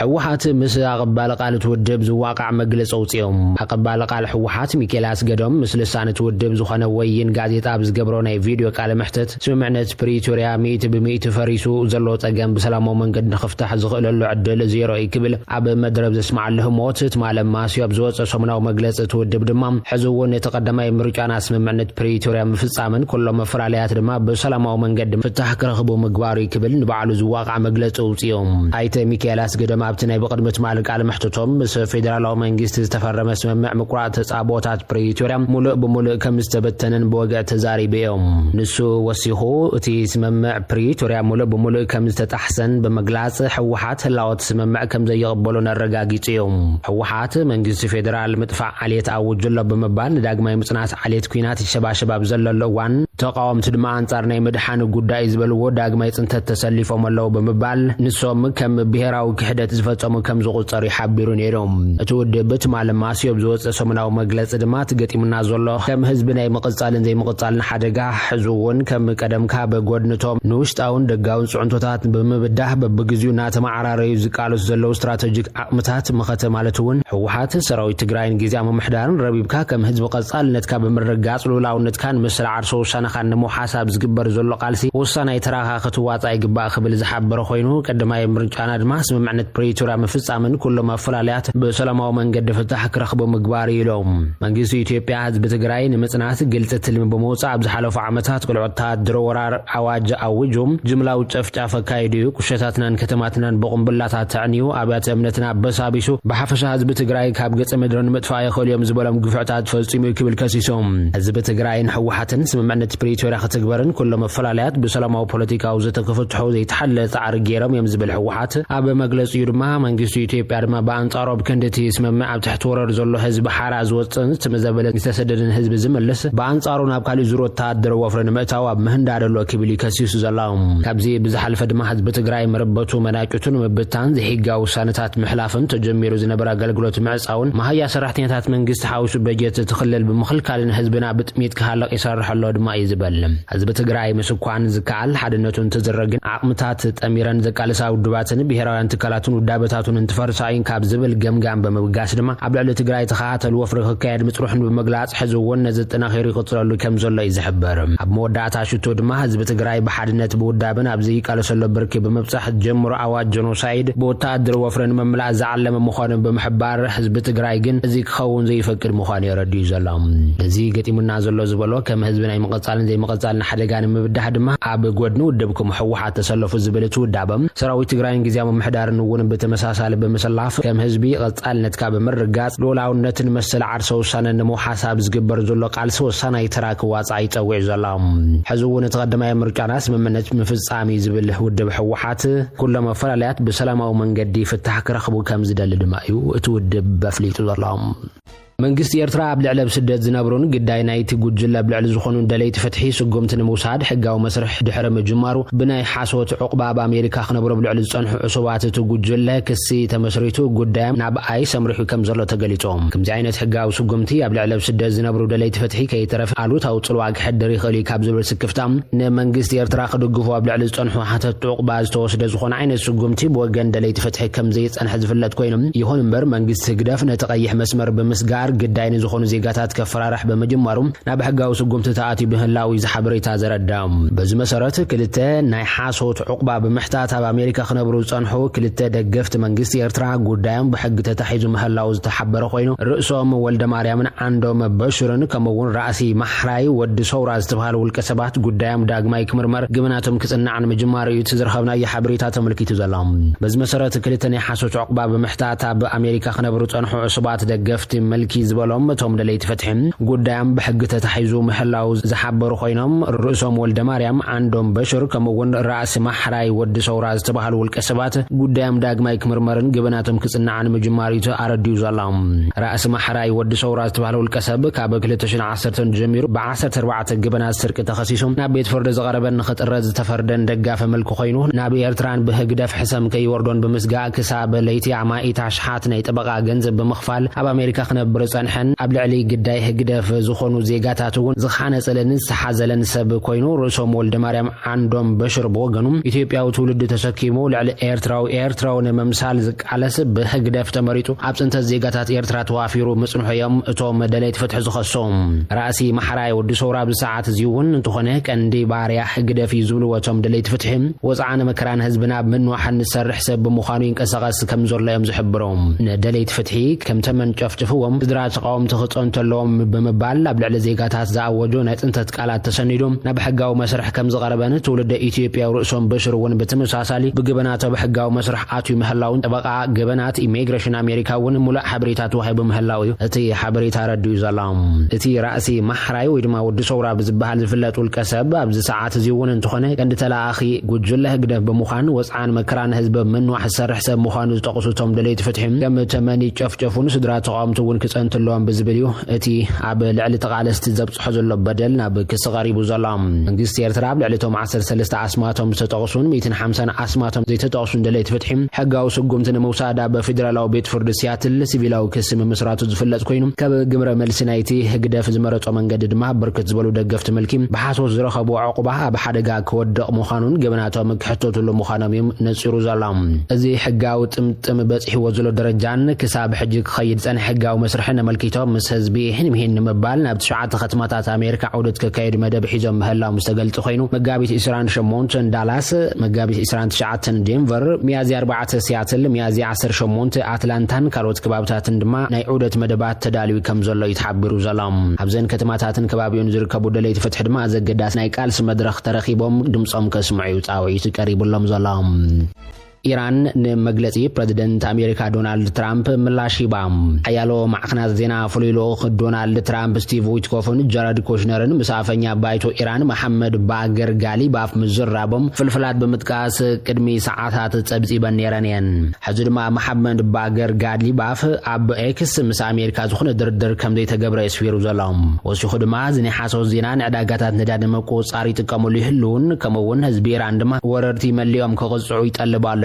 ህወሓት ምስ ኣቐባሊ ቃል እቲ ውድብ ዝዋቃዕ መግለፂ ኣውፂኦም። ኣቐባሊ ቃል ህወሓት ሚኬል ኣስገዶም ምስ ልሳን እቲ ውድብ ዝኾነ ወይን ጋዜጣ ኣብ ዝገብሮ ናይ ቪድዮ ቃለ መሕተት፣ ስምምዕነት ፕሪቶርያ ሚእቲ ብሚእቲ ፈሪሱ፣ ዘሎ ፀገም ብሰላማዊ መንገዲ ንኽፍታሕ ዝኽእለሉ ዕድል ዜሮ እዩ ክብል ኣብ መድረብ ዘስምዓሉ ህሞት፣ ትማሊ ማስዮ ኣብ ዝወፀ ሰሙናዊ መግለፂ እቲ ውድብ ድማ፣ ሕዚ እውን እቲ ቀዳማይ ምርጫና ስምምዕነት ፕሪቶርያ ምፍፃምን ኩሎም መፈላለያት ድማ ብሰላማዊ መንገዲ ፍታሕ ክረኽቡ ምግባሩ እዩ ክብል ንባዕሉ ዝዋቃዕ መግለፂ ኣውፂኦም። ኣይተ ሚካኤል ኣስገዶም ኣብቲ ናይ ብቕድሚ ትማሊ ቃለ መሕትቶም፣ ምስ ፌደራላዊ መንግስቲ ዝተፈረመ ስምምዕ ምቁራፅ ተፃብኦታት ፕሪቶርያ ሙሉእ ብሙሉእ ከም ዝተበተነን ብወግዒ ተዛሪቡ እዮም። ንሱ ወሲኹ፣ እቲ ስምምዕ ፕሪቶርያ ሙሉእ ብሙሉእ ከም ዝተጣሕሰን ብምግላፅ፣ ህወሓት ህላወ እቲ ስምምዕ ከም ዘይቕበሉን ኣረጋጊፁ እዩ። ህወሓት መንግስቲ ፌደራል ምጥፋእ ዓሌት ኣውጁ ኣሎ ብምባል፣ ንዳግማይ ምፅናት ዓሌት ኲናት ይሸባሸብ ኣብ ዘለሉ እዋን፣ ተቓወምቲ ድማ ኣንጻር ናይ ምድሓን ጉዳይ ዝበልዎ ዳግማይ ጽንተት ተሰሊፎም ኣለዉ ብምባል፣ ንሶም ከም ብሄራዊ ክሕደት ዝፈጸሙ ከም ዝቑጸሩ ይሓቢሩ ነይሮም። እቲ ውድብ ትማሊ ማስዮ ኣብ ዝወጸ ሰሙናዊ መግለጺ ድማ፣ እቲ ገጢሙና ዘሎ ከም ህዝቢ ናይ ምቕጻልን ዘይምቕጻልን ሓደጋ፣ ሕዚ እውን ከም ቀደምካ በጎድንቶም ንውሽጣውን ደጋውን ጽዕንቶታት ብምብዳህ፣ በብግዚኡ እናተመዓራረዩ ዝቃለሱ ዘለዉ ስትራተጂክ ዓቕምታት መኸተ ማለት እውን፣ ህወሓት ሰራዊት ትግራይን ግዝያዊ ምምሕዳርን ረቢብካ ከም ህዝቢ ቀጻልነትካ ብምርግጋጽ፣ ልኡላውነትካን ምስል ዓርሰ ውሳነኻን ንምውሓስ ኣብ ዝግበር ዘሎ ቃልሲ ወሳናይ ተራኻ ክትዋጻእ ይግባእ ክብል ዝሓበረ ኮይኑ፣ ቀዳማይ ምርጫና ድማ ስምምዕነት ፕሪቶርያ ምፍጻምን ኩሎም ኣፈላልያት ብሰላማዊ መንገዲ ፍታሕ ክረኽቡ ምግባር እዩ ኢሎም። መንግስቲ ኢትዮጵያ ህዝቢ ትግራይ ንምጽናት ግልጺ ትልሚ ብምውጻእ፣ ኣብ ዝሓለፉ ዓመታት ቅልዑ ወታደራዊ ወራር ኣዋጅ ኣዊጁ፣ ጅምላዊ ጨፍጫፍ ኣካይዱ እዩ። ቁሸታትናን ከተማትናን ብቁምብላታት ተዕንዩ፣ ኣብያተ እምነትና በሳቢሱ፣ ብሓፈሻ ህዝቢ ትግራይ ካብ ገጸ ምድሪ ንምጥፋእ ይኽእሉ እዮም ዝበሎም ግፍዕታት ፈጺሙ እዩ ክብል ከሲሶም። ህዝቢ ትግራይን ህወሓትን ስምምዕነት ፕሪቶርያ ክትግበርን ኩሎም መፈላለያት ብሰላማዊ ፖለቲካዊ ዘተ ክፍትሑ ዘይተሓለለ ጻዕሪ ገይሮም እዮም ዝብል ህወሓት ኣብ መግለጺኡ ድማ፣ መንግስቲ ኢትዮጵያ ድማ ብኣንጻሩ ኣብ ክንዲ እቲ ስምምዕ ኣብ ትሕቲ ወረር ዘሎ ህዝቢ ሓራ ዝወጽእን ትም ዘበለ ዝተሰደደን ህዝቢ ዝምልስ፣ ብኣንጻሩ ናብ ካሊእ ዙር ወታደራዊ ወፍሪ ንምእታው ኣብ ምህንዳድ ኣሎ ክብል እዩ ከሲሱ ዘሎ። ካብዚ ብዝሓለፈ ድማ ህዝቢ ትግራይ መረበቱ መናጭቱ ንምብታን ዘይሕጋዊ ውሳነታት ምሕላፍን ተጀሚሩ ዝነበረ ኣገልግሎት ምዕጻውን መሃያ ሰራሕተኛታት መንግስቲ ሓዊሱ በጀት እቲ ክልል ብምኽልካልን ህዝብና ብጥሜት ክሃልቕ ይሰርሕ ኣሎ ድማ እዩ ዝበል። ህዝቢ ትግራይ ምስ እኳን ዝከኣል ሓድነቱ እንትዝረግን ዓቕምታት ጠሚረን ዘቃልሳ ውድባትን ብሄራውያን ትካላትን ውዳበታቱን እንትፈርሳ እዩን ካብ ዝብል ገምጋም ብምብጋስ ድማ ኣብ ልዕሊ ትግራይ ተኸታተል ወፍሪ ክካየድ ምፅንሑ ብምግላፅ ሕዚ እውን ነዚ ኣጠናኺሩ ይቕፅለሉ ከም ዘሎ እዩ ዝሕበር። ኣብ መወዳእታ ሽቶ ድማ ህዝቢ ትግራይ ብሓድነት ብውዳበን ኣብ ዝቃለሰሉ ብርኪ ብምብፃሕ ጀምሮ ኣዋጅ ጀኖሳይድ ብወታደር ወፍሪ ንምምላእ ዝዓለመ ምዃኑ ብምሕባር ህዝቢ ትግራይ ግን እዚ ክኸውን ዘይፈቅድ ምዃኑ የረድዩ ዘሎ። ነዚ ገጢሙና ዘሎ ዝበሎ ከም ህዝቢ ናይ ምቕፃልን ዘይምቕፃልን ሓደጋ ንምብዳህ ድማ ኣብ ጎድኒ ውድብኩም ህወሓት ተሰለፉ ዝብል እቲ ውዳበ፣ ሰራዊት ትግራይን ግዝያዊ ምምሕዳርን እውን ብተመሳሳሊ ብምስላፍ ከም ህዝቢ ቀፃልነትካ ብምርጋፅ ልኡላውነትን መሰል ዓርሰ ውሳነን ንምውሓስ ኣብ ዝግበር ዘሎ ቃልሲ ወሳናይ ተራ ክዋፃእ ይፀውዕ ዘሎ። ሕዚ እውን እቲ ቀዳማይ ምርጫና ስምምነት ምፍፃም እዩ ዝብል ውድብ ህወሓት፣ ኩሎም ኣፈላለያት ብሰላማዊ መንገዲ ፍታሕ ክረኽቡ ከም ዝደሊ ድማ እዩ እቲ ውድብ ኣፍሊጡ ዘሎ። መንግስቲ ኤርትራ ኣብ ልዕሊ ኣብ ስደት ዝነብሩን ግዳይ ናይቲ ጉጅለ ኣብ ልዕሊ ዝኾኑን ደለይቲ ፍትሒ ስጉምቲ ንምውሳድ ሕጋዊ መስርሕ ድሕሪ ምጅማሩ፣ ብናይ ሓሶት ዑቕባ ኣብ ኣሜሪካ ክነብሩ ኣብ ልዕሊ ዝጸንሑ ዕሱባት እቲ ጉጅለ ክሲ ተመስሪቱ ጉዳዮም ናብ ኣይስ ኣምሪሑ ከም ዘሎ ተገሊጹ። ከምዚ ዓይነት ሕጋዊ ስጉምቲ ኣብ ልዕሊ ኣብ ስደት ዝነብሩ ደለይቲ ፍትሒ ከይተረፈ ኣሉታዊ ጽልዋ ክሕድር ይኽእል እዩ ካብ ዝብል ስክፍታ፣ ንመንግስቲ ኤርትራ ክድግፉ ኣብ ልዕሊ ዝጸንሑ ሓተት ዑቕባ ዝተወስደ ዝኾነ ዓይነት ስጉምቲ ብወገን ደለይቲ ፍትሒ ከም ዘይጸንሐ ዝፍለጥ ኮይኑ፣ ይኹን እምበር መንግስቲ ህግደፍ ነቲ ቀይሕ መስመር ብምስጋር ግዳይ ንዝኾኑ ዜጋታት ከፈራርሕ ብምጅማሩ ናብ ሕጋዊ ስጉምቲ ተኣትዩ ምህላው እዩ እዚ ሓበሬታ ዘረዳ። በዚ መሰረት ክልተ ናይ ሓሶት ዑቕባ ብምሕታት ኣብ ኣሜሪካ ክነብሩ ዝጸንሑ ክልተ ደገፍቲ መንግስቲ ኤርትራ ጉዳዮም ብሕጊ ተታሒዙ ምህላው ዝተሓበረ ኮይኑ፣ ርእሶም ወልደ ማርያምን ዓንዶም በሽርን ከምኡ እውን ራእሲ ማሕራይ ወዲ ሰውራ ዝተባሃሉ ውልቀ ሰባት ጉዳዮም ዳግማይ ክምርመር ግብናቶም ክጽናዕን ምጅማሩ እዩ እቲ ዝረኸብናዮ ሓበሬታ ተመልኪቱ ዘሎ። በዚ መሰረት ክልተ ናይ ሓሶት ዑቕባ ብምሕታት ኣብ ኣሜሪካ ክነብሩ ጸንሑ ዕሱባት ደገፍቲ ምልኪ ዝበሎም እቶም ደለይቲ ፍትሒ ጉዳዮም ብሕጊ ተታሒዙ ምህላው ዝሓበሩ ኮይኖም፣ ርእሶም ወልደ ማርያም ዓንዶም በሽር ከምኡ እውን ራእሲ ማሕራይ ወዲ ሰውራ ዝተባሃሉ ውልቀ ሰባት ጉዳዮም ዳግማይ ክምርመርን ግብናቶም ክጽናዕን ምጅማሩ እዩ ኣረዲኡ ዘሎ። ራእሲ ማሕራይ ወዲ ሰውራ ዝተባሃለ ውልቀ ሰብ ካብ ክልተ ሽሕን ዓሰርተን ጀሚሩ ብዓሰርተ ኣርባዕተ ገበናት ስርቂ ተኸሲሱ ናብ ቤት ፍርዲ ዝቐረበን ንኽጥረዝ ዝተፈርደን ደጋፊ ምልኪ ኮይኑ፣ ናብ ኤርትራን ብህግደፍ ሕሰም ከይወርዶን ብምስጋእ ክሳብ ለይቲ ኣማኢት ኣሽሓት ናይ ጠበቓ ገንዘብ ብምኽፋል ኣብ ኣሜሪካ ክነብር ጸንሐን ኣብ ልዕሊ ግዳይ ህግደፍ ዝኾኑ ዜጋታት እውን ዝሓነጸለንን ዝተሓዘለን ሰብ ኮይኑ፣ ርእሶም ወልደ ማርያም ዓንዶም በሽር ብወገኑ፣ ኢትዮጵያዊ ትውልዲ ተሰኪሙ ልዕሊ ኤርትራዊ ኤርትራዊ ንምምሳል ዝቃለስ፣ ብህግደፍ ተመሪጡ ኣብ ጽንተት ዜጋታት ኤርትራ ተዋፊሩ ምጽንሑ እዮም እቶም ደለይቲ ፍትሒ ዝኸሱ። ራእሲ ማሕራይ ወዲ ሰውራ ኣብዚ ሰዓት እዚ እውን እንተኾነ ቀንዲ ባርያ ህግደፍ እዩ ዝብልዎ እቶም ደለይቲ ፍትሒ፣ ወጽዓን መከራን ህዝብና ብምንዋሕን ዝሰርሕ ሰብ ብምዃኑ ይንቀሳቐስ ከም ዘሎ እዮም ዝሕብሩ። ንደለይቲ ፍትሒ ከም ተመን ጨፍጭፍዎም፣ ስድራ ተቓወምቲ ክጸንቱ ኣለዎም ብምባል ኣብ ልዕሊ ዜጋታት ዝኣወጆ ናይ ጽንተት ቃላት ተሰኒዱ ናብ ሕጋዊ መስርሕ ከም ዝቐረበን ትውልደ ኢትዮጵያዊ ርእሶም በሽር እውን ብተመሳሳሊ ብገበናት ኣብ ሕጋዊ መስርሕ ኣትዩ ምህላውን ጠበቓ ገበናት ኢሚግሬሽን ኣሜሪካ እውን ሙሉእ ሓበሬታ ተዋሂቡ ምህላው እዩ እቲ ሓበሬታ ረዲኡ ዘሎ። እቲ ራእሲ ማሕራይ ወይ ድማ ወዲ ሰውራ ብዝበሃል ዝፍለጥ ውልቀ ሰብ ኣብዚ ሰዓት እዚ እውን እንተኾነ ቀንዲ ተለኣኺ ጉጅለ ህግደፍ ብምዃን ወጽዓን መከራን ህዝቢ ምንዋሕ ዝሰርሕ ሰብ ምዃኑ ዝጠቕሱ እቶም ደለይቲ ፍትሒ፣ ከም ተመን ይጨፍጨፉን ስድራ ተቓወምቲ እውን ክጸንቱ ኣለዎም ብዝብል እዩ እቲ ኣብ ልዕሊ ተቓለስቲ ዘብጽሖ ዘሎ በደል ናብ ክሲ ቀሪቡ ዘሎ። መንግስቲ ኤርትራ ኣብ ልዕሊ እቶም ዓሰርተ ሰለስተ ኣስማቶም ዝተጠቕሱን ሚእትን ሓምሳን ኣስማቶም ዘይተጠቕሱን ደለይቲ ፍትሒ ሕጋዊ ስጉምቲ ንምውሳድ ኣብ ፌደራላዊ ቤት ፍርዲ ሲያትል ሲቪላዊ ክሲ ምምስራቱ ዝፍለጥ ኮይኑ፣ ካብ ግብረ መልሲ ናይቲ ህግደፍ ዝመረጾ መንገዲ ድማ ብርክት ዝበሉ ደገፍቲ ምልኪ ብሓሶት ዝረኸብዎ ዕቑባ ኣብ ሓደጋ ክወድቕ ምዃኑን ገበናቶም ክሕተትሉ ምዃኖም እዩ ነጺሩ ዘሎ። እዚ ሕጋዊ ጥምጥም በጺሕዎ ዘሎ ደረጃን ክሳብ ሕጂ ክኸይድ ዝጸንሐ ሕጋዊ መስርሕን ኣመልኪቶም ምስ ህዝቢ ሂንምሂን ንምባል ናብ ትሽዓተ ከተማታት ኣሜሪካ ዑደት ክካየዱ መደብ ሒዞም ምህላዎም ዝተገልጸ ኮይኑ፣ መጋቢት ዕስራን ሸሞንተን ዳላስ፣ መጋቢት ዕስራን ትሽዓተን ዴንቨር፣ ሚያዝያ ኣርባዕተ ሲያትል፣ ሚያዝያ ዓሰርተ ሸሞንተ ኣትላንታን ካልኦት ከባብታትን ድማ ናይ ዑደት መደባት ተዳልዩ ከም ዘሎ እዩ ተሓቢሩ ዘሎ። ኣብዘን ከተማታትን ከባቢኡን ዝርከቡ ደለይቲ ፍትሒ ድማ ዘገዳስ ናይ ቃልሲ መድረኽ ተረኺቦም ድምጾም ከስምዑ እዩ ጻውዒት ቀሪቡሎም ዘሎ። ኢራን ንመግለጺ ፕረዚደንት ኣሜሪካ ዶናልድ ትራምፕ ምላሽ ሂባ። ሓያሎ ማዕኸናት ዜና ፍሉይ ልኡኽ ዶናልድ ትራምፕ ስቲቭ ዊትኮፍን ጃረድ ኩሽነርን ምስ ኣፈኛ ባይቶ ኢራን መሓመድ ባገር ጋሊባፍ ምዝራቦም ፍልፍላት ብምጥቃስ ቅድሚ ሰዓታት ጸብጺበን ነይረን እየን። ሕዚ ድማ መሓመድ ባገር ጋሊባፍ ኣብ ኤክስ ምስ ኣሜሪካ ዝኾነ ድርድር ከም ዘይተገብረ የስፊሩ ዘሎ። ወሲኹ ድማ እዚ ናይ ሓሶት ዜና ንዕዳጋታት ነዳዲ ምቁጽጻር ይጥቀምሉ ይህልውን፣ ከምኡ እውን ህዝቢ ኢራን ድማ ወረርቲ መሊኦም ክቕጽዑ ይጠልብ ኣሎ